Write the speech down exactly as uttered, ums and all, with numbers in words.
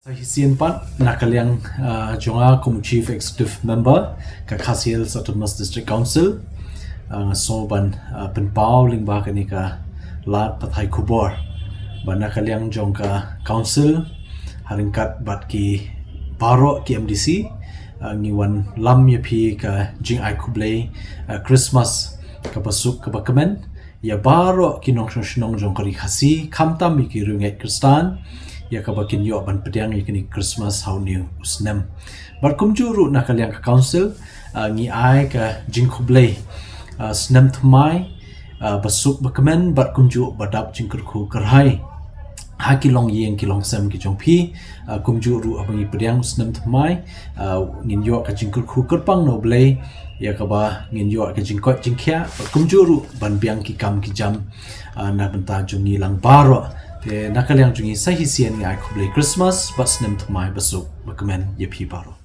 Sa shisien pat na ka liang, ah, jong nga kum u Chief Executive Member ka Khasi Hills Autonomous District Council, ah, nga sngew ban, ah, pynpaw lyngba kane ka lad pathai khubor ba na ka liang jong ka Council ha ryngkat bad ki baroh ki M D C, ah, ngi wan lam ïa phi ka jingai khublei, ah, Christmas kaba suk kaba kmen ïa baroh ki nongshong shnong jong ka ri Khasi, khamtam ïa ki riewngeit Khristan, ïa kaba kin ïoh ban pdiang ïa kane ka Christmas ha une u snem. Bad kumjuh ruh na ka liang ka Council, ah, ngi ai ka jingkhublei, ah, snem thymmai, ah, ba suk ba kmen bad kumjuh ba dap jingkyrkhu kyrhai ha ki longïing ki longsem ki jong phi, ah, kumjuh ruh haba ngi pdiang u snem thymmai, ah, ngin ïoh ka jingkyrkhu kyrpang na U Blei ïa kaba ngin ïoh ka jingkoit jingkhiah bad kumjuh ruh ban biang ki kam ki jam, ah, na bynta jong ngi lang baroh. Te na ka liang jong ngi sa shisien ngi ai khublei Christmas bad snem thymmai ba suk ba kmen ïa phi baroh.